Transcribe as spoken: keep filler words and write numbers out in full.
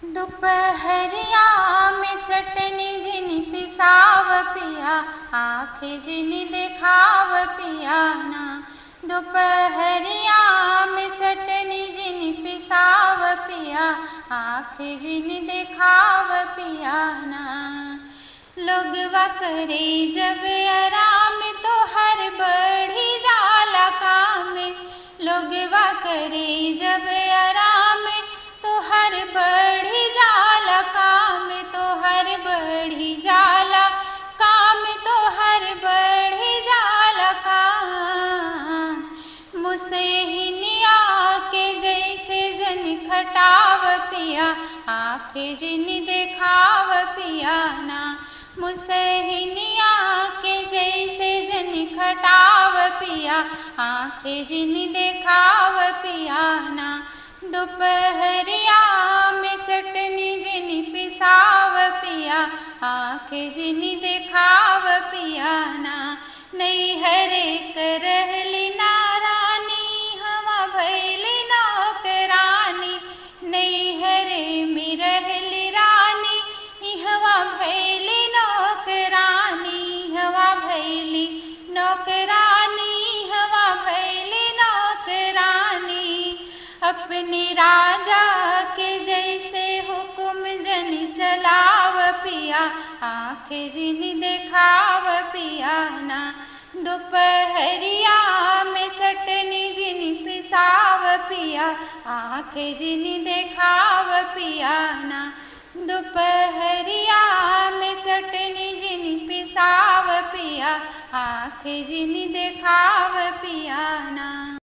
दुपहरिया में चटनी जिन पिसाव पिया, आँख जिन देखाव पिया ना। दुपहरिया में चटनी जिन पिसाव पिया, आँख जिन देखाव पिया ना। लोगवा करे जब आराम, तोहर बढ़ी जाला काम। लोगवा करे जब आराम, तोहर बढ़ी जाला काम, तोहर बढ़ी जाला काम, तोहर बढ़ी जाला काम। मुसहिनिया के जैसे जन खटाव पिया, आँख जिन देखाव पिया ना। मुसहिनिया के जैसे जन खटाव पिया, आँख जिन देखाव पिया ना। दुपहरिया में चटनी जिन पिसाव पिया, आँख जिन देखाव पिया ना। नैहरे क रहली ना रानी, हवा भैली नौकरानी। नैहरे में रहली रानी, इहवा भैली नौकरानी, इहवा भैली नौकरानी, इहवा भैली नौकरानी। अपने राजा के जैसे हुकुम जन चलाव पिया, आँख जिन देखाव पिया ना। दुपहरिया में चटनी जिन पिसाव पिया, आँख जिन देखाव पिया ना। दुपहरिया में चटनी जिन पिसाव पिया, आँख जिन देखाव पिया ना।